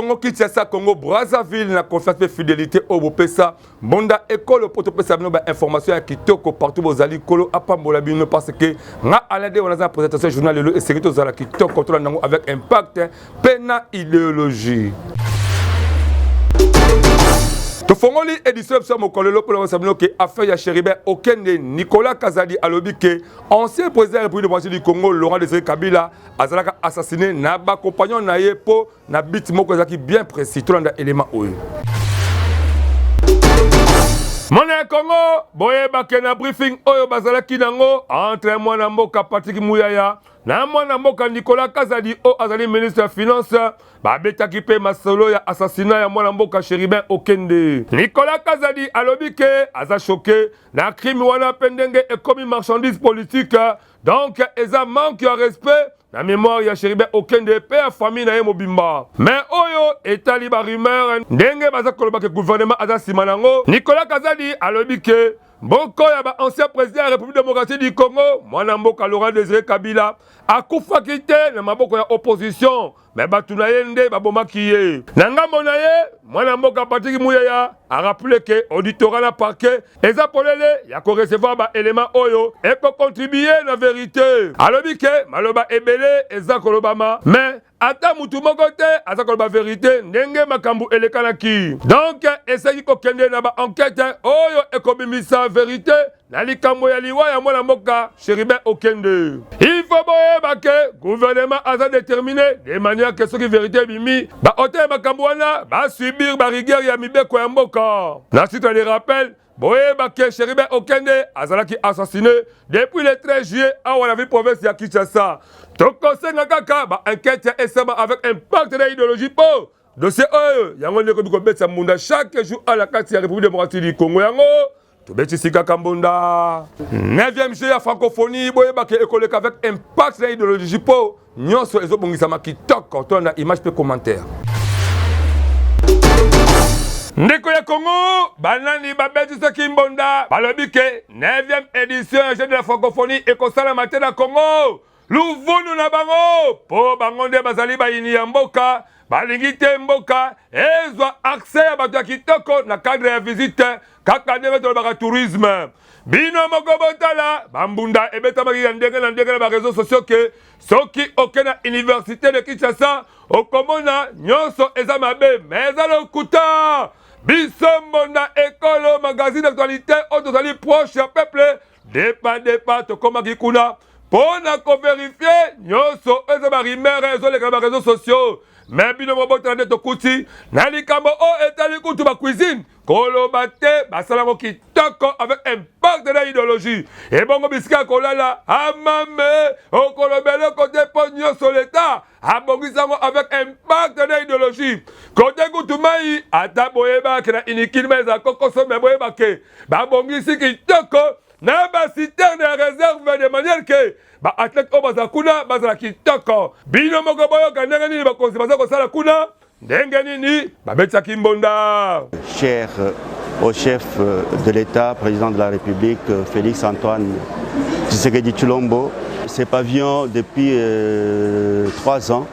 Congo Kinshasa, Congo Brazzaville, na confiance mpe fidélité oyo bopesa mbonda ekolo mpo topesa bino bainformation ya kitoko partout bozali. Kolo apambola bino, parce que nga Alain de wana aza na présentation journal lelo. Esengi tozala kitoko, tolanda yango avec impact mpe na idéologie. Tofongoli édition ya biso ya mokolo lelo mpona koyebisa bino ke affaire ya Chérubin Okende, Nicolas Kazadi alobi ke ancien président ya République démocratique du Congo Laurent Désiré Kabila azalaka assassiné na bacompagnon na ye mpo na but moko ezalaki bien précis. Tolanda élément oyo. Mwana ya Congo, boyebake na briefing oyo bazalaki nango entre mwana mboka Patrick Muyaya na mwana mboka Nicolas Kazadi oyo azali ministre ya Finance, babetaki mpe masolo ya assassinat ya mwana mboka Chérubin Okende. Nicolas Kazadi alobi ke aza choqué na crime wana mpe ndenge ekomi marchandise politique. Donc eza manque ya respect na mémoire ya Chérubin Okende mpe ya famille na ye mobimba. Mais oyo etali barumeur, ndenge baza koloba ke gouvernement aza nsima nango, Nicolas Kazadi alobi ke moko ya baancien président ya République démocratique du Congo, mwana mboka Laurent Désiré Kabila, akufaki te na maboko ya opposition, mais bato na ye nde babomaki ye. Na ngambo na ye, mwana mboka Patrick Muyaya arappeler ke auditorat na parquet eza polele ya korecevoir baélément oyo ekocontribuer na vérité. Alobi ke maloba ebele eza kolobama, mais ata mutu moko te aza koloba vérité ndenge makambo elekanaki. Donc esengeli kokende na baenquête oyo ekobimisa vérité na likambo ya liwa ya mwana mboka Chérubin Okende. Il faut boyeba ke gouvernement aza déterminé de manière ke soki vérité ebimi, baauteur ya makambo wana basubir barigueur ya mibeko ya mboka. Na suite de rappel, boyeba ke Chérubin Okende azalaki assassiné depuis le 13 juillet awa na ville province ya Kinshasa. Tokosenga kaka baenquête ya esama avec impact na idéologie, mpo dossier oyo yango nde ekomi kobetisa mbunda chaque jour ala kati ya République démocratique du Congo. Yango tobetisi kaka mbunda. 9e jeu ya francophonie, boyebake ekoleka avec impact na idéologie, mpo nyonso ezobongisama kitoko. To na image mpe commentaire. Ndeko ya Kongo, banani babetisaki mbonda, balobi ke 9e édition ya jeu de la francophonie ekosalama te na Congo? Luvunu na bango, mpo bango nde bazali bayini ya mboka, balingi te mboka ezwa accès ya bato ya kitoko na cadre ya visite, kaka ndenge tolobaka tourisme. Bino moko botala bambunda ebetamaki ya ndenge na ndenge na baréseaux sociaux ke soki oke na université de Kinshasa, okomona nyonso eza mabe. Mais eza lokuta. Biso mbonda ekolo, magazine d'actualité oyo tozali proche ya peuple, depa depa tokomaki kuna mpo na kovérifier nyonso eza barumeur ezoleka na baréseaux sociaux. Mais bino mobotala nde tokuti na likambo oyo etali kutu bacuisine, koloba te, basalango kitoko avec impact na idéologie. Ebongo bisika ya kolala, amame okoloba eloko te, mpo nyonso leta abongisi yango avec impact na idéologie. Kote kutu mai, ata boyebake na Unikin mai ezala kokoso, mais boyebake babongisi kitoko na baciterne ya réserve de manière ke baathlète oyo bazala kuna bazala kitoko. Bino moko boyoka ndenge nini bakonzi baza kosala kuna, ndenge nini babetisaki mbonda. Cher au chef de l'État, président de la République, Félix Antoine Tshisekedi Tshilombo, ces pavillons, depuis 3 ans,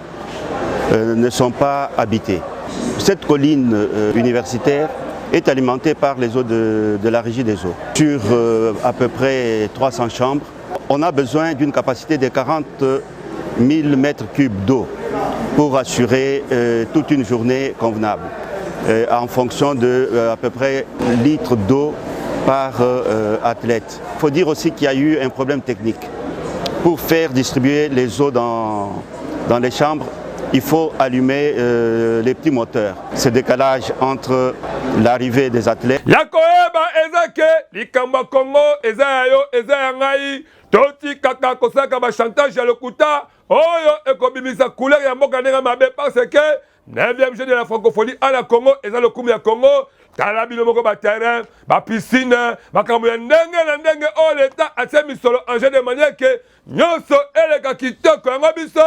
ne sont pas habités. Cette colline universitaire est alimentée par les eaux de la régie des eaux. Sur à peu près 300 chambres, on a besoin d'une capacité de 40 000 mètres cubes d'eau pour assurer toute une journée convenable, en fonction de à peu près litres d'eau par athlète. Il faut dire aussi qu'il y a eu un problème technique. Pour faire distribuer les eaux dans les chambres, il faut allumer les petits moteurs. Ce décalage entre l'arrivée des athlètes Ya koyeba eza ke likambo ya Kongo eza ya yo, eza ya ngai. Totikaka kosalaka bachantage ya lokuta oyo ekobimisa couleur ya mboka ndenge mabe, parce que 9e jeu de la francophonie ala Congo eza lokumu ya Congo. Tala bino moko baterrain, bapiscine, makambo ya ndenge na ndenge oyo leta atie misolo en jeu de manière ke nyonso eleka kitoko. Yango biso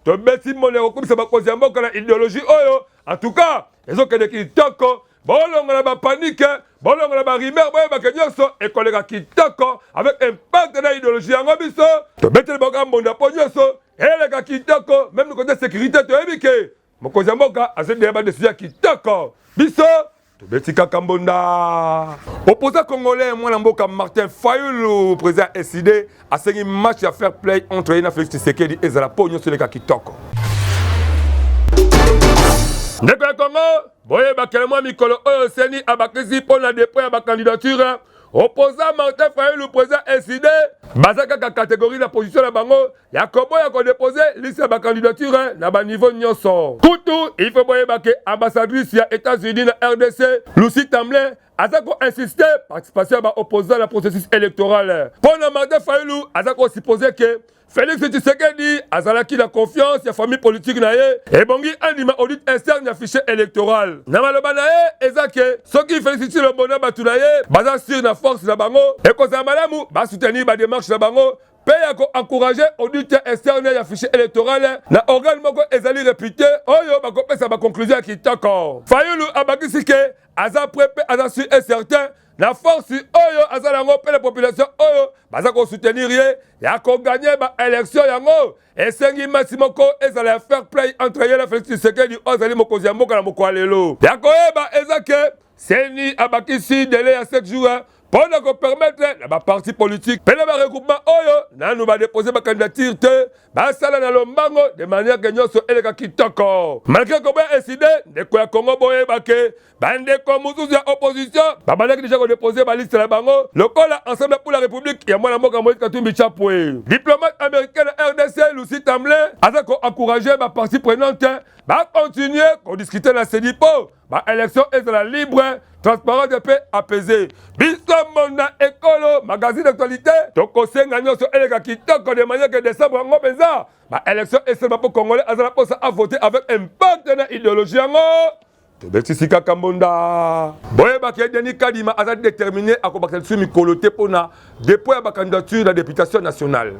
tobeti mbongo ya kokumisa bakonzi ya mboka na idéologie oyo. En tout cas ezokende kitoko. Bolongola bapanique, bolongola barumeur, boyebake nyonso ekoleka kitoko avec impact na idéologie. Yango biso tobeteli bango mbonda mpo nyonso eleka kitoko. Même côté sécurité, toyebi ke Mokonzi ya mboka azali deya badesizio ya kitoko. Biso tobeti kaka mbonda. Opposant congolais mwana mboka Martin Fayulu, président ya SID, asengi match ya fair play entre ye na Félix Tshisekedi ezala mpo nyonso eleka kitoko. Ndeko ya Congo, boyebakele mwa mikolo oyo seni abakisi mpo na depot ya bacandidature. Opposant Martin Fayulu, président SID, baza kaka catégorie na position na bango ya koboya kodepose liste ya bacandidature na baniveau nyonso. Kutu il faut boyeba ke ambassadrice ya États-Unis na RDC Lucie Tamblin aza koinsiste participation ya baopposant na processus électoral. Mpo na Martin Fayulu, aza kosupose ke Félix Tshisekedi azalaki na confiance ya famille politique na ye, ebongi andima audit interne ya fichier électoral. Na maloba na ye eza ke soki Félix Tshilombo na bato na ye baza sur na force na bango, ekozala malamu basoutenir badémarche na bango mpe ya koencourage audit externe ya fichier électoral na organe moko ezali réputé oyo bakopesa baconclusion ya kitoko. Fayulu abakisi ke aza prêt mpe aza sûr et certain na force oyo aza nango mpe na population oyo baza kosoutenir ye ya koganye baélection. Yango esengi masi moko ezala ya fair play entre ye na Félix Tshisekedi oyo azali mokonzi ya mboka na mokolo ya lelo. Ya koyeba eza ke CENI abakisi délai ya 7 jours mpo na kopermettre na baparti politique mpe na baregroupement oyo nanu badepose bacandidature te basala na lombango de manière ke nyonso eleka kitoko. Malgré koboya ECiDé, ndeko ya Kongo, boyeba ke bandeko mosusu ya opposition babandaki deja kodepose baliste na bango, lokola Ensemble pour la République ya mwana mboka Moïse Katumbi Chapwe. Diplomate américain na RDC Lucie Tamblin aza koencourage bapartie prenante bacontinue kodiscute na CENI mpo baélection ezala libre, transparente mpe apaisé. Biso Monda Ekolo, magazine d'actualité, tokosenga nyonso eleka kitoko de manière que décembre yango mpenza baélection esalema mpo Congolais azala mposa avote avec impact na idéologie. Yango tobetisi kaka mbonda. Boyebaki Denis Kadima aza déterminé, akobakisa lisusu mikolo te mpona dépôt ya bacandidature na députation nationale.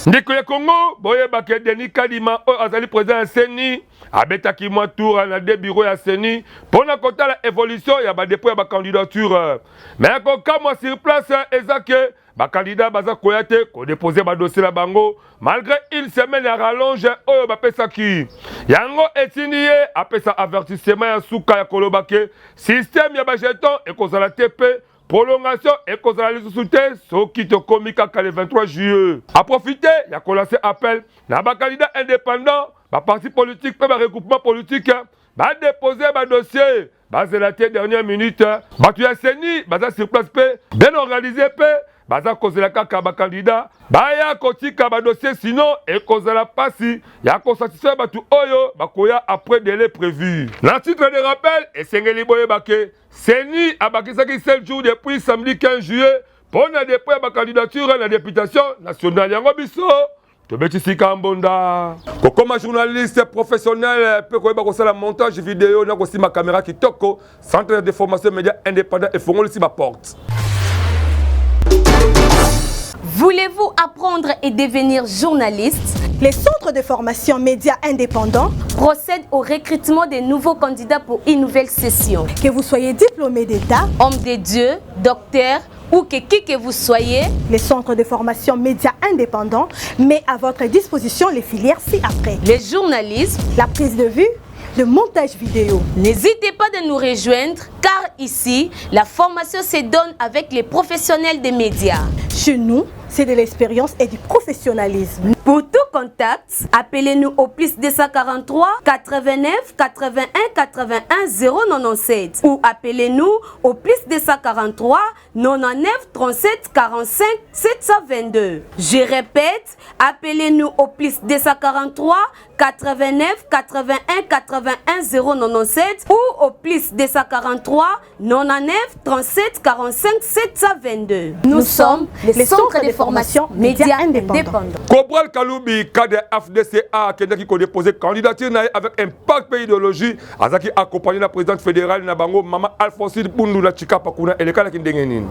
Ndeko ya Congo, boyebaki Denis Kadima oyo azali président ya CENI abetaki mwa tour na de bureau ya CENI mpona kotala évolution ya badépôt ya bacandidature. Mais kokamwa sur place eza ke bacandidat baza koya te kodepose badossier na bango malgré une semaine ya rallonge oyo bapesaki. Yango etindi ye apesa avertissement ya suka ya koloba ke système ya bajeton ekozala te mpe prolongation ekozala lisusu te soki tokomi kaka le 23 juillet. Aprofite ya kolancer appel na bacandidat indépendant, baparti politique mpe baregroupement politique badepose badossier, bazela te dernière minute. Bato ya CENI baza sur place mpe bien organisé mpe baza kozela kaka bacandidat baya kotika badossier, sinon ekozala mpasi ya kosatisfaire bato oyo bakoya après délai prévu. Na titre de rappel, esengeli boyeba ke CENI abakisaki 7 jours depuis samedi 15 juillet mpo na dépôt ya bacandidature na députation nationale. Yango biso tobeti sika mbonda. Kokoma journaliste professionnel mpe koyeba kosala montage vidéo na kosimba caméra kitoko, Centre de formation média indépendant efongolisi baporte. Voulez-vous apprendre et devenir journaliste? Les centres de formation médias indépendants procèdent au recrutement des nouveaux candidats pour une nouvelle session. Que vous soyez diplômé d'État, homme de Dieu, docteur ou que qui que vous soyez, les centres de formation médias indépendants met à votre disposition les filières ci-après. Le journalisme, la prise de vue, le montage vidéo. N'hésitez pas de nous rejoindre car ici, la formation se donne avec les professionnels des médias. Chez nous, c'est de l'expérience et du professionnalisme. Pour tout contact, appelez-nous au plus 243 89 81 81 097 ou appelez-nous au plus 243 99 37 45 722. Je répète, appelez-nous au plus 243 89 81 81 097 ou au plus 243 99 37 45 722. Nous sommes les centres de formation médias indépendants. Cobral Kalubi, cadre AFDC-A, akendaki kodepose candidature na ye avec impact mpe idéologie. Azalaki accompagné na présidente fédérale na bango, mama Alphonsine Bundu. Na Tshikapa kuna elekanaki ndenge nini?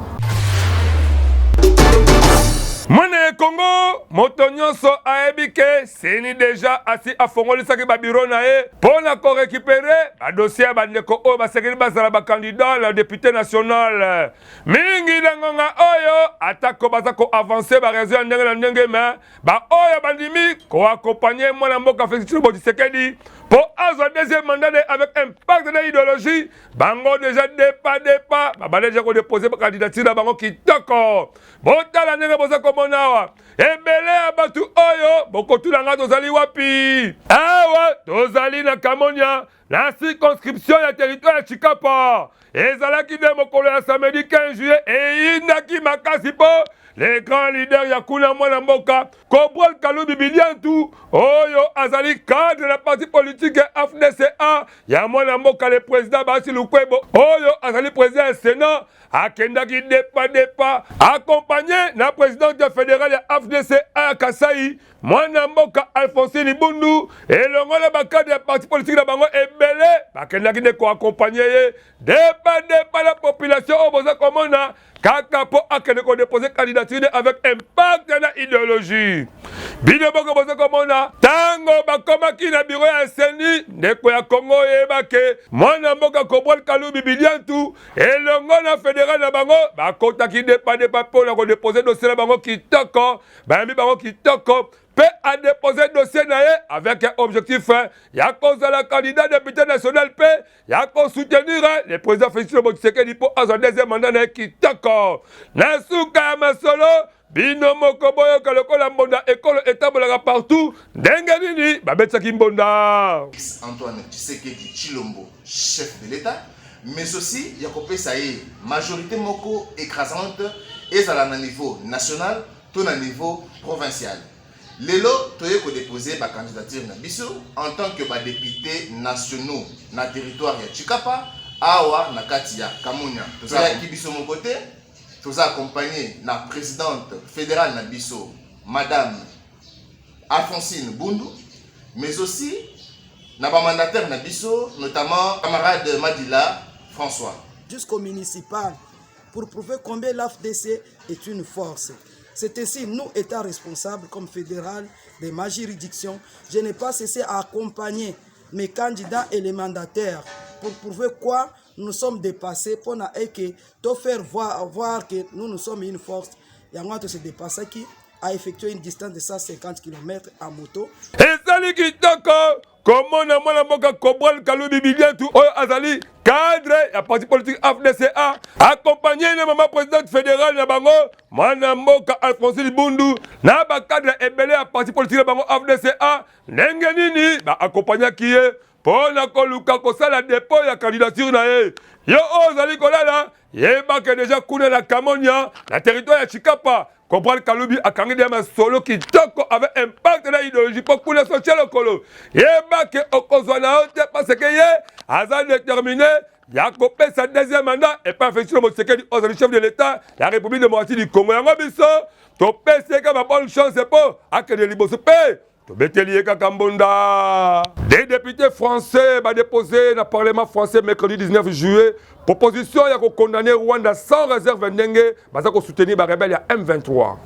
Mwana Mwana ya Congo, moto nyonso ayebi ke CENI deja asi afongolisaki ba bureau na ye mpo na ko recuperer ba dossier ya bandeko oyo basengeli bazala ba candidat na depute national. Mingi na ngonga oyo atako baza ko avancer ba raison ya ndenge na ndenge mais ba oyo bandimi ko accompagner mwana mboka Felix Tshilombo Tshisekedi mpo azwa deuxième mandat de avec impact na idéologie bango deja depa depa babanda deja kodepose bakandidature na bango kitoko. Botala ndenge boza komona awa ebele ya bato oyo bokotuna nga tozali wapi? Awa tozali na Kamonia na circonscription ya territoire ya Tshikapa. Ezalaki nde mokolo ya samedi 15 juillet, eyindaki makasi mpo le grand leader ya kuna mwana mboka Kobol Kalubi Biliantu oyo azali cadre na parti politique ya AFDCA ya mwana mboka le président Bahati Lukwebo oyo azali président ya Sénat akendaki depa depa accompagné na présidente fédérale ya AFDCA ya Kasai mwana mboka Alphonsine Bundu elongo na bakadre ya parti politique na bango ebele bakendaki nde koakompagne ye depa depa na population oyo boza komona kaka mpo akende kodepose candidature avec impact na idéologie. Bino boko boza komona ntango bakomaki na biro ya seni ndeko ya Kongo oyebake mwana mboka Kobol Kalubi Biliantu elongo na federal na bango bakotaki depa depa mpo na kodepose dossier na bango kitoko, bayambi bango kitoko mpe adepose dossier na ye avec objectif ya kozala candidat député national mpe ya kosoutenir le président Félix Tshilombo Tshisekedi mpo azwa deuxième mandat na ye kitoko. Na suka ya masolo bino moko boyoka lokola mbonda ekolo etambolaka partout ndenge nini babetisaki mbonda. Antoine Tshisekedi Tshilombo, chef de l'État, mais aussi ya kopesa ye majorité moko écrasante ezala na niveau national to na niveau provincial. Lelo toye ko deposer ba candidature na biso en tant que ba deputes nationaux na territoire ya Tshikapa awa na kati ya Kamonia. Toyaki biso moko te, toza accompagné na présidente fédérale na biso madame Alphonsine Bundu, mais aussi na ba mandataire na biso notamment camarade Madila François. Jusqu'au municipal pour prouver combien l'AFDC est une force. C'est ainsi, nous étant responsables comme fédéral de ma juridiction, je n'ai pas cessé à accompagner mes candidats et les mandataires pour prouver quoi nous sommes dépassés pour na que to faire voir, voir que nous nous sommes une force. Yango to se dépasser qui a effectué une distance de 150 km en moto. Ezali kitoko komona mwana mboka Kobral Kalubi Biliantu oyo azali cadre ya parti politique AFDCA accompagné na mama présidente fédérale na bango mwana mboka Alphonsine Bundu na bacadre ebele ya parti politique na bango AFDCA ndenge nini ba accompagnaki ye mpo na koluka kosala dépôt ya candidature na ye. Yo oyo ozali kolala yebake deja kuna na Kamonia na territoire ya Tshikapa Comprendre Kalubi akangi deja masolo kitoko avec impact na idéologie mpo kuna sotia lokolo yebake okozwa na yo te parce que ye aza déterminé ya kopesa deuxième mandat epai Félix Tshilombo Tshisekedi oyo azali chef de l'État ya République démocratique du Congo. Yango biso topesi ye kaka ba bonne chance mpo akende liboso mpe tobeteli ye kaka mbonda. Des députés français badéposé na parlement français mercredi 19 juillet proposition ya kokondamner Rwanda sans réserve ndenge baza kosoutenir barebele ya M23.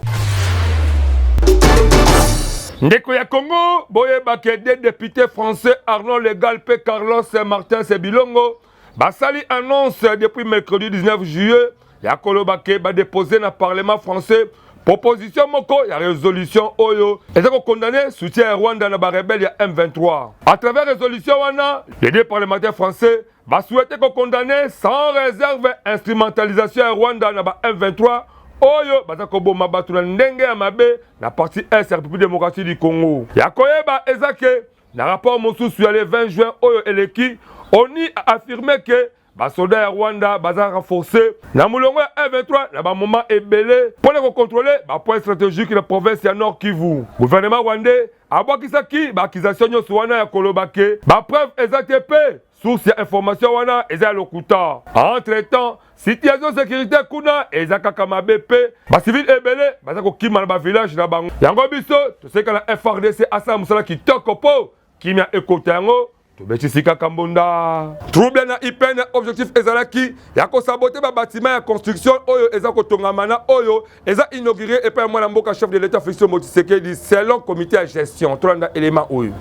Ndeko ya Congo boyebake des députés français Arnaud Legal mpe Carlos Martin Sebilongo basali annonce depuis mercredi 19 juillet ya koloba ke badepose na parlement français proposition moko ya résolution oyo eza kokondamner soutien ya Rwanda na barebele ya M23. À travers résolution wana, les deux parlementaires français basouhaite kokondamner sans réserve instrumentalisation ya Rwanda na ba M23 oyo baza koboma bato na ndenge ya mabe na partie est ya République démocratique du Congo. Ya koyeba eza ke na rapport mosusu ya le 20 juin oyo eleki, ONU a affirmé ke basoda ya Rwanda baza renforcé na molongo ya M23 na bamoma ebele mpo na kocontrôler bapoint stratégique na province ya Nord Kivu. Gouvernement rwandais abwakisaki baaccusation nyonso wana ya koloba ke bapreuve eza te mpe source ya information wana eza ya lokuta. Entre temps, situation sécurité kuna eza kaka mabe mpe bacivile ebele baza kokima na bavillage na bango. Yango biso toseka na FARDC asala mosala kitoko mpo kimia ekota yango. Tobetisi kaka mbonda. Trouble na IPN, objectif ezalaki ya kosabote ba bâtiment ya construction oyo eza kotongama na oyo eza inauguré epai ya mwana mboka chef de l'État Félix Tshilombo Tshisekedi selon comité ya gestion. Tolanda élément oyo.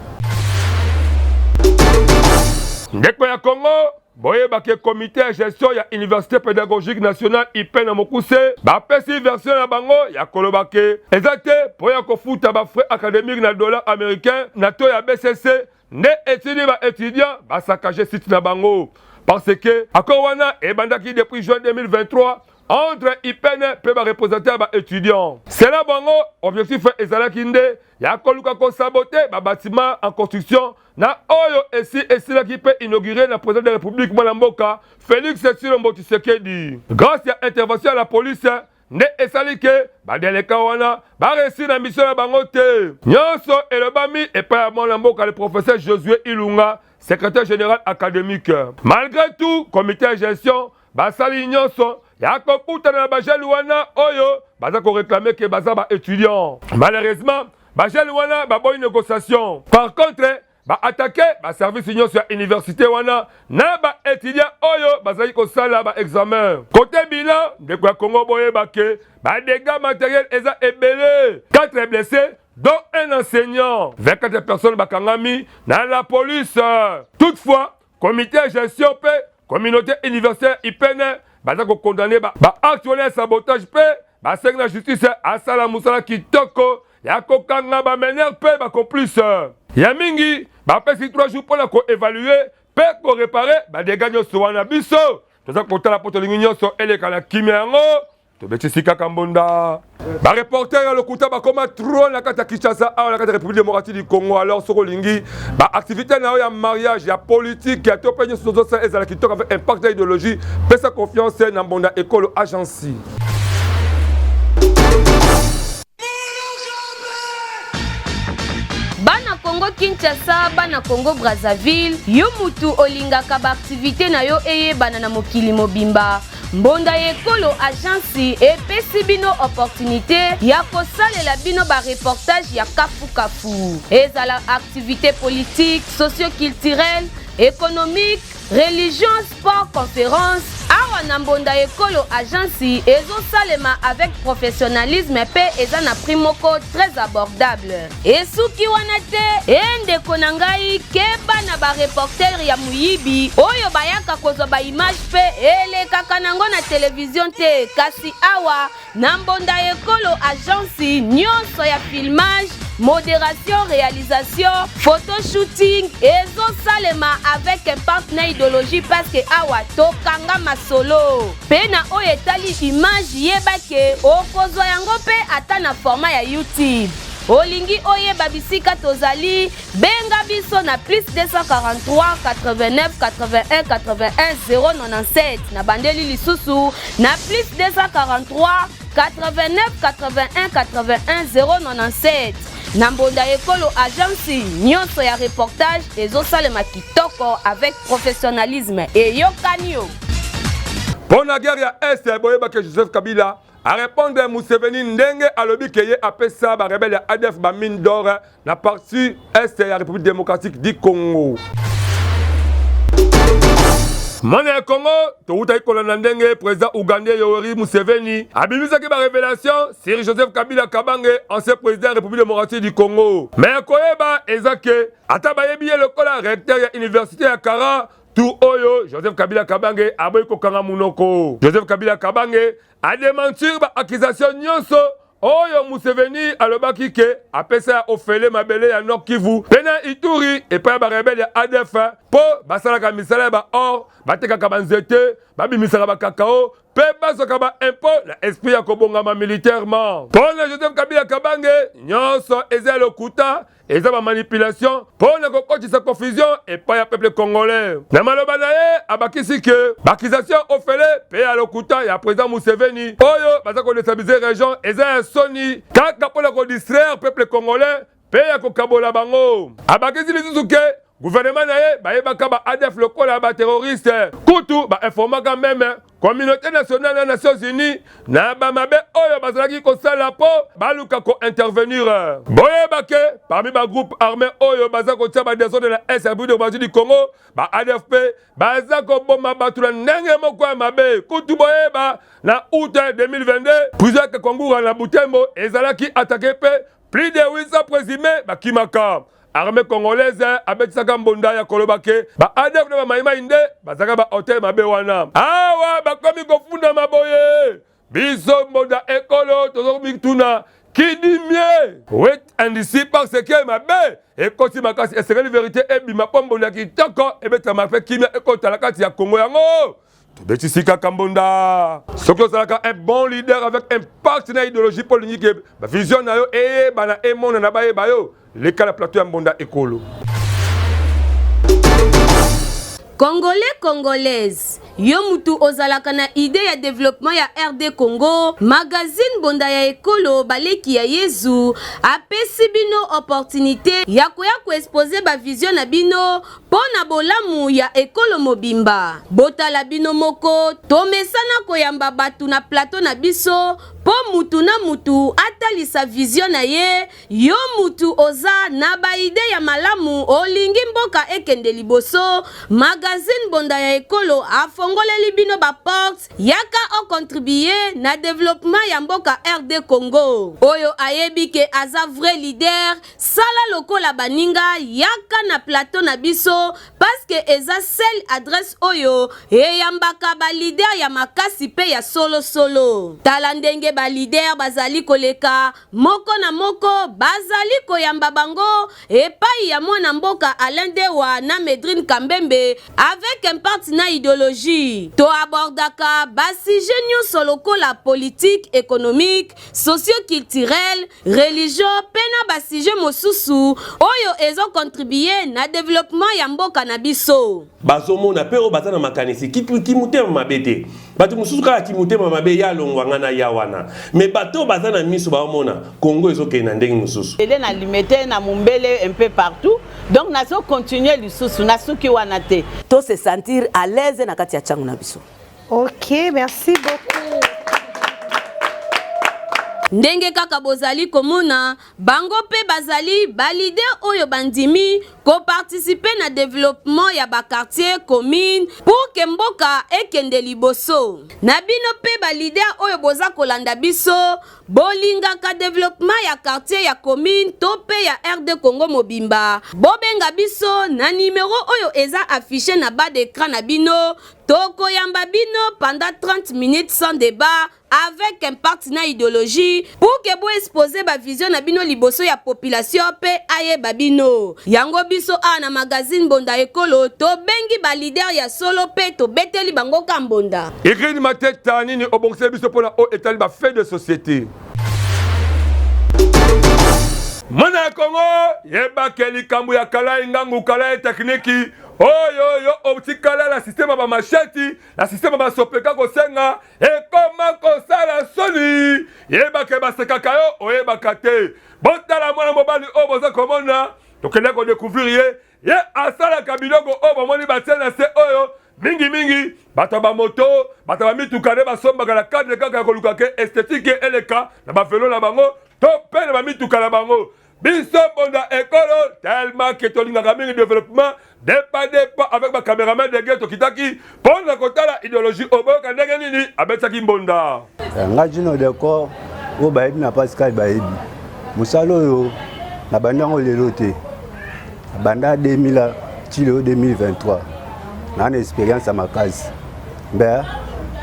Ndeko ya Congo, boyeba ke comité ya gestion ya Université pédagogique nationale IPN na mokuse bapesi version na bango ya koloba ke eza te mpo ya kofuta ba frais académique na dollar américain na to ya BCC nde etindi ba étudiants basakage site na bango, parce que accord wana ebandaki depuis juin 2023 entre IPN mpe barepresentant ya baétudiant. Sela bango, objectif ezalaki nde ya koluka kosabote babâtiment en construction na oyo esi esilaki mpe inauguré na président de la République, mwana mboka Félix Tshilombo Tshisekedi. Grâce ya intervention ya la police nde esali ke badeleka wana baréussir na mission na bango te. Nyonso elobami epai ya mwana mboka le professeur Josué Ilunga, secrétaire général académique. Malgré tout, comité ya gestion basali nyonso ya kokutana na bajeunes wana oyo baza koréclamer ke baza baétudiant. Malheureusement, bajeunes wana baboyi négociation. Par contre, baattaquer baservice nyonso ya université wana na baétudiant oyo bazali kosala baexamen. Côté bilan, ndeko ya Kongo, boyeba ke badégâts matériel eza ebele: 4 blessés, dont un enseignant, 24 personnes bakangami na la police. Toutefois, comité ya gestion mpe communauté universitaire IPN baza kocondamner baacte wana ya sabotage mpe basengi na justice asala mosala kitoko ya kokanga bameneurs mpe bacomplice ya mingi. Bapesi 3 jours mpona koévaluer mpe koréparer badégâts nyonso wana. Biso toza kotala mpo tolingi nyonso eleka na kimia. Yango tobetisi kaka mbonda. Bareporter ya lokuta bakoma trop na kati ya Kinshasa awa, na kati ya République démocratique du Congo. Alors, soki olingi baactivité na yo ya mariage, ya politique, ya to mpe nyonso tozosala ezala kitoko avec impact ya idéologie, pesa confiance na Mbonda Ekolo Agence. Bana Congo Kinshasa, bana Congo Brazzaville, yo mutu olingaka baactivité na yo eyebana na mokili mobimba, Mbonda Ekolo Agence epesi bino opportunité ya kosalela bino bareportage ya kafukafu, ezala activité politique, socioculturelle, économique, religion, sport, conférence. Awa na Mbonda Ekolo Agence ezosalema avec professionnalisme mpe eza na prix moko très abordable. Esuki wana te. E ndeko na ngai, keba na bareporter ya moyibi oyo bayaka kozwa baimage mpe elekaka nango na televizio te. Kasi awa na Mbonda Ekolo Agence, nyonso ya filmage, modération, réalisation, photoshooting ezosalema avec impact na idéologie, parce que awa tokanga masolo. Mpe na oyo etali image, yeba ke okozwa yango mpe ata na format ya YouTube. Olingi oyeba bisika tozali, benga biso na plus 243 89 81 81 097. Na bandeli lisusu, na plus 243 89 81 81 097. Na Mbonda Ekolo Agence, nyonso ya reportage ezosalema kitoko avec professionnalisme. Eyokani yo. Mpo na guerre ya Est, boyebaki Joseph Kabila arépondre Museveni ndenge alobi ke ye apesa barebelles ya ADF bamine d'or na partie Est ya République démocratique du Congo. Mwana ya Congo, towutaki kolanda ndenge président ougandais Yoweri Museveni abimisaki barévélation sur Joseph Kabila Kabange, ancien président ya République démocratique du Congo. Mais koyeba eza ke ata bayebi ye lokola recteur ya université ya Kara tour oyo, Joseph Kabila Kabange aboyi kokanga munoko. Joseph Kabila Kabange adémentir baaccusation nyonso oyo Museveni alobaki ke apesa ya ofele mabele ya Nord Kivu mpe na Ituri epai ya barebelles ya ADF, mpo basalaka misala ya baor, batekaka banzete, babimisaka bakakao mpe bazwaka baimpôt na esprit ya kobongama militairement. Mpo na Joseph Kabila Kabange, nyonso eza ya lokuta, eza bamanipulation mpo na kokotisa confusion epai ya peuple congolais. Na maloba na ye, abakisi ke baaccusation ofele mpe ya lokuta ya président Museveni oyo baza kodéstabiliser région eza ya soni, kaka mpo na kodistraire peuple congolais mpe ya kokabola bango. Abakisi lisusu ke Gouvernement na ye bayebaka ba ADF lokola ba terroristes. Kutu ba informaka meme communauté nationale na Nations Unies na ba mabe oyo bazalaki kosala mpo baluka ko intervenir. Boyeba ke parmi ba groupes armés oyo baza kotia ba desordre na est ya République démocratique du Congo, ba ADF mpe baza koboma bato na ndenge moko ya mabe. Kutu boyeba na août 2022 prison ya Kakwangura na Butembo ezalaki attaqué mpe plus de 800 présumés bakimaka. Armée congolaise abetisaka mbonda ya koloba ke ba ADF na ba maimai nde bazalaka ba hotel mabe wana. Awa bakomi kofundama boye, biso mbonda ekolo tozomituna qui dit mieux? Wait and see parce que mabe ekoti makasi, esengeli verite ebima mpo mbonda kitoko ebetama mpe kimia ekota na kati ya Congo yango. Tobetisi kaka mbonda. Soki ozalaka un bon leader avec impact na idéologie mpo olingi ke vision na yo eyebana emonana bayeba yo, leka na plateau ya mbonda ekolo. Congolais Congolaise, yo mutu ozalaka na idee ya developpement ya RD Congo, magazine Mbonda ya Ekolo Baleki ya Yezu apesi bino opportunite ya koya ko exposer ba vision na bino Mpo na bolamu ya ekolo mobimba. Botala bino moko, tomesana koyamba bato na plateau na biso mpo mutu na mutu atalisa vision na ye, yo mutu oza na ba idees ya malamu olingi mboka ekende liboso, magazine Mbonda ya Ekolo afongoleli bino ba portes, yaka o contribuer na developpement ya mboka RD Congo. Oyo ayebi ke aza vrai leader, Sala lokola baninga yaka na plateau na biso parce eza seule adresse oyo eyambaka ba leader ya makasi pe ya solo solo. Tala ndenge ba leader bazali koleka moko na moko bazali koyamba bango epayi ya mwana mboka Alain Dewa na Medrine Kambembe avec impact na ideologie. To abordaka ba sujets nionso lokola politique, economique, socio-culturel, religion pe na ba sujets mosusu oyo ezo contribuer na developpement ya mboka na biso. Bazomona pe oyo baza na makanisi kimotema mabe te. Bato mosusu kaka kimotema mabe ya longwa nga na ya wana. Mais bato oyo baza na miso baomona Congo ezokende na ndenge mosusu. Ele na Limete, na Mumbele, un peu partout. Donc nazo continuer lisusu, nasuki wana te. To se sentir à l'aise na kati ya tshangu na biso. Ok, merci beaucoup. Ndenge kaka bozali komona, bango pe bazali ba leader oyo bandimi ko participer na developpement ya ba quartiers, communes pour que mboka ekende liboso. Na bino pe ba leader oyo boza kolanda biso, bolingaka developpement ya quartier, ya commune to pe ya RD Congo mobimba, bobenga biso na numero oyo eza affiche na bas d'ecran na bino. Tokoyamba bino pendant 30 minutes sans debat avec impact na ideologie pour que bo exposer ba vision na bino liboso ya population pe ayeba bino. Yango biso awa na magazine Mbonda Ekolo tobengi ba leader ya solo pe tobeteli bango ka mbonda. Irene Mateta, nini obongiseli biso pona oyo etali ba faits de societe? Mwana ya Congo, yeba ke likambo ya Kalai Ngangu, Kalai Tekniki, oyo yo otikala na systeme ya bamasheti na systeme ya basopeka kosenga ekoma kosala soni. Yebake basekaka yo oyebaka te. Botala mwana mobali oyo boza komona, tokende kodecouvrir ye. Ye asalaka biloko oyo bomoni batie na se oyo mingimingi bato ya bamoto, bato ya bamituka nde basombaka na cadre kaka ya koluka ke esthétique eleka na bavelo na bango to mpe na bamituka na bango. Biso mbonda ekolo tellement que tolingaka mingi développement depa depa avec ba cameraman de guerre tokitaki mpo na kotala idéologie oboyoka ndenge nini abetaki mbonda. Eh, nga Jino Decor oyo bayebi na Pascal bayebi mosala oyo nabandi yango lelo te, nabanda 2000 ti lelo 2023 naa na experience ya makasi mbe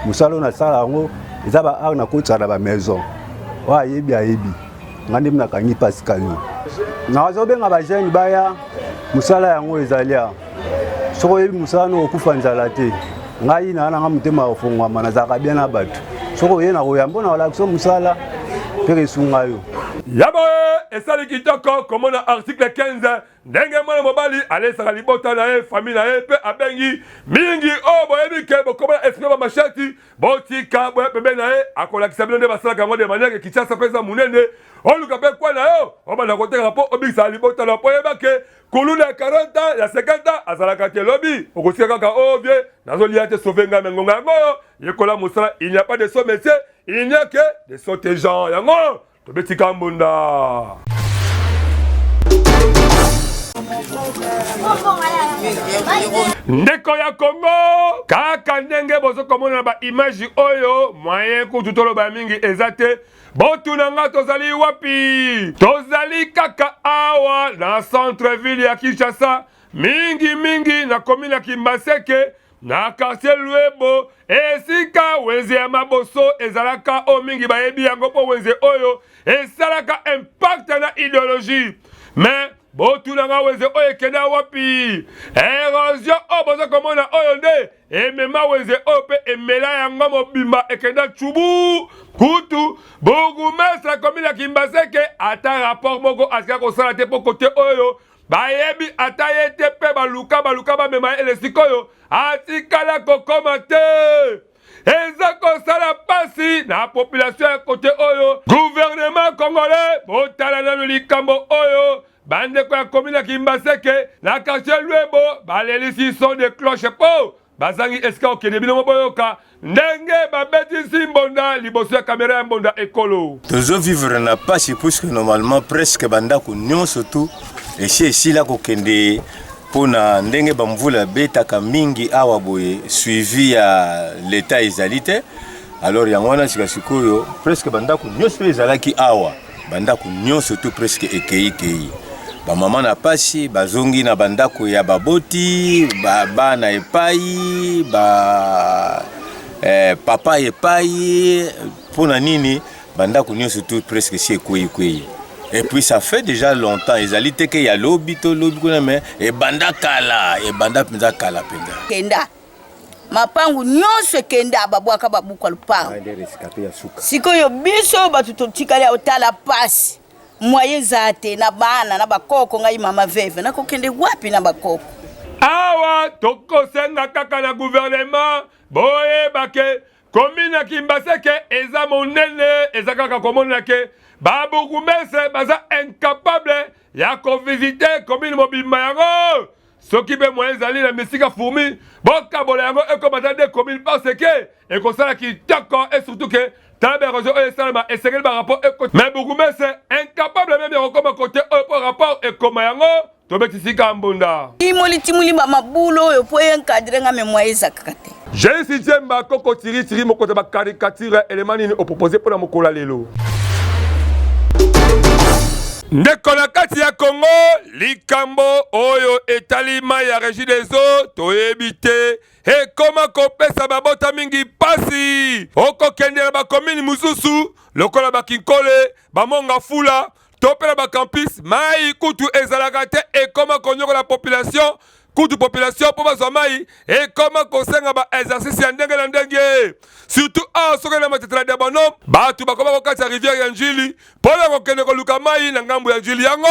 mosala oyo nasala yango eza ba art nakotisaka na ba maison oyo ayebi ayebi nga nde nakangi Pascal oyo nazobenga ba jeune baya mosala yango ezali awa soki oyebi mosala no okufa nzala te ngai naa nanga motema ya kofongwama nazalaka bien na bato soki oye na koyambo na kolakisa mosala mpe esunga yo ya boye esali kitoko komona article 15 ndenge mwana mobali alesaka libota na ye famille na ye mpe abengi mingi oyo boyebi ke bokomona esprit ba mashati botika boya pembeni na ye akolakisa bino nde basalaka yango de manière ke Kinshasa mpe eza monene oluka mpe kwa na yo, obanda kotekaka mpo obikisa libota na mpo oyeba ke kuluna ya 40 ans, ya 50 ans azalaka te. Lobi okosika kaka o oh, vie nazolia te, sauve ngai. Me ngonga yango oyo, yekola mosala. Il n'y a pas de sot métier, il n'y a que de sotte gens. Yango tobetika mbunda. Ndeko ya Congo, kaka ndenge bozo komona na ba image oyo, moyen kutu toloba mingi eza te. Botuna nga tozali wapi? Tozali kaka awa na centre ville ya Kinshasa, mingi mingi na commune ya Kimbaseke, na quartier Luebo, esika wenze ya maboso ezalaka. Oyo mingi bayebi yango mpo wenze oyo esalaka impact na ideologie. Mais botuna nga, wenze oyo ekenda wapi? Erosion oyo boza komona oyo nde emema wenze oyo mpe emela yango mobimba, ekenda cubu. Kutu bourgmestre akomi na Kimbaseke, ata rapport moko asika kosala te, mpo kote oyo bayebi ata ye te, mpe baluka baluka bamema ye ele, sikoyo atikala kokoma te. Eza kosala pasi na population ya kote oyo. Gouvernement congolais, botala nanu likambo oyo. Bandeko ya commune ya Kimbaseke na quartier Luebo balelisi son de cloche mpo bazangi esika kokende. Bino boyoka ndenge babetisi mbonda liboso ya kamera ya mbonda ekolo. Tozo vivre na pasi puisque normalement presque bandako nyonso tu esi esila kokende mpo na ndenge bamvula ebetaka mingi awa boye, suivi ya leta ezali te. Alors yango wana sika sikoyo presque bandako nyonso ezalaki awa, bandako nyonso tu presque ekei kei. Bamama na pasi bazongi na bandako ya baboti, ba, bana epai ba, papa epai. Mpo na nini? Bandako nyonso tu presque si ekwei kwei. Et puis ça fait déjà longtemps, ezali te ke ya lobi to lobi kuna, mais ebanda kala, ebanda mpenza kala mpenza. Kenda mapangu nyonso ekenda, babwaka babuka lupangu. Sikoyo biso bato totikali otala pasi, moyen eza te na bana na bakoko. Ngai mama veve, nakokende wapi na bakoko? Awa tokosenga kaka na gouvernement, boyeba ke commune ya Kimbaseke eza monene, eza kaka komona ke babourgmestre baza incapable ya kovisite commune mobimba. Yango soki mpe moyen ezali na misika fourmi, bokabola yango ekoma ata de commune, parce que ekosala kitoko. Et surtout ke tala baérosion oyo esalema, esengeli barapport eko, mais bourgmestre incapable même ya kokoma kote oyo mpo rapport ekoma. Yango tobetisika mbunda. Timoli timoli bamabulu oyo mpo encadre nga, me moyen ezakaka te. Jeisi Jemba koko tiri tiri mokonzi ya bacaricature, elema nini opropose mpo na mokolo ya lelo? Ndeko na kati ya Congo, likambo oyo etali mai ya Régie des eaux, toyebi te, ekoma kopesa babota mingi mpasi. Okokende na bakomini mosusu lokola Bakinkole, Bamonga Fula to mpe na bacampus, mai kutu ezalaka te. Ekoma konyokola population. Kutu population mpo bazwa mai ekoma kosenga ba exercice ya ndenge na ndenge, surtout awa soki na Matetela dia Bonhomme, bato bakoma kokatisa rivière ya Njili mpo na kokende koluka mai na ngambo ya Njili. Yango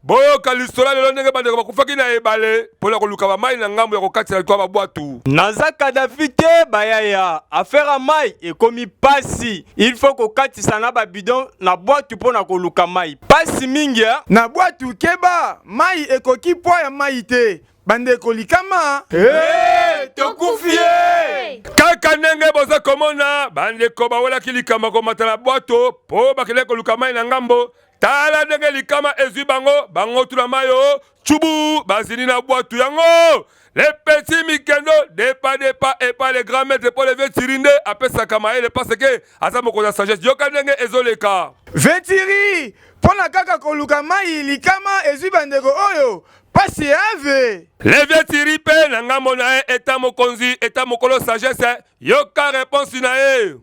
boyoka lisolo lelo ndenge bandeko bakufaki na ebale mpo na koluka bamai na ngambo ya kokatisa likwa babwatu. Naza Kadafi te bayaya, affaire ya mai ekomi pasi, il faut kokatisa na babidon na bwatu mpo na koluka mai, pasi mingi eh? Na bwatu keba, mai ekoki poids ya mai te bandeko, likama. Hey, tokufi ye! Kaka ndenge boza komona, bandeko bawelaki likambo ya komata na bwato mpo bakendaki koluka mai na ngambo. Tala ndenge likama ezwi bango, bango tuna mai o cubu, bazindi na bwatu. Yango le petit Mikendo depa depa epa le grand maître, mpo le vieux Tiri nde apesaka mayele, parce que aza mokonzi ya sagesse. Yoka ndenge ezoleka. Vetiri mpo na kaka koluka mai, likama ezwi bandeko oyo, pasi ave. Le vieux Tiri mpe na ngambo na ye, eta mokonzi, eta mokolo sagesse, yoka réponse na ye.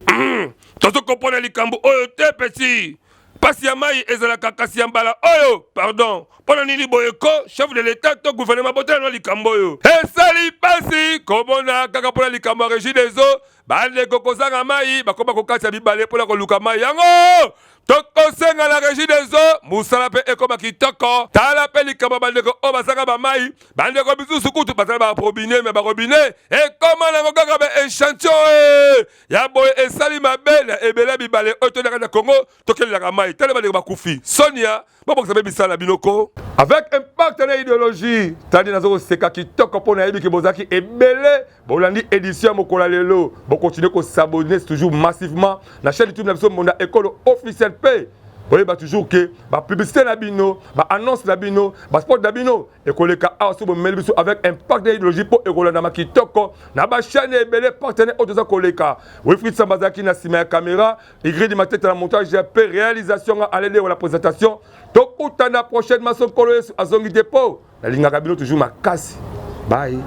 Tozo kopona likambo oyo te, petit. Pasi ya mai ezalaka, kasi ya mbala oyo pardon, mpo na nini boye ko? Chef de l'État to gouvernement, botala na likambo oyo. Esali pasi komona kaka mpo na likambo ya Régie des eaux, bandeko kozanga mai bakoma kokatisa bibale mpo na koluka mai. Yango. Tokosenga na Regie des eaux mosala mpe ekoma kitoko. Tala mpe likambo ya bandeko oyo basaka bamai, bandeko misusu kutu bazala ba robinet, me ba robinet ekoma nango kaka ba echantillon e ya boye esali mabe na ebele ya bibale oyo tondaka na Congo tokelelaka mai. Tala bandeko bakufi sonia bobongisa mpe misala na bino ko avec impact na idéologie. Tandi nazo koseka kitoko mpo nayebi ke bozalaki ebele bolandi édition ya mokolo ya lelo. Bokontinue kosabonner toujours massivement na chaîne YouTube na biso Mbonda Ekolo officiel, mpe boyeba toujours ke bapublicité na bino, baannonce na bino, basport na bino ekoleka awa so bomemeli biso avec impact na idéologie, mpo ekolandama kitoko na bachaîne ebele partenaire oyo toza koleka. Wilfried Samba azalaki na nsima ya caméra, Igridi Matete na montage mpe réalisation, nga alele la présentation. Tokutana prochainement so Nkolo Yesu azongi te, mpo nalingaka bino toujours makasi. Bye.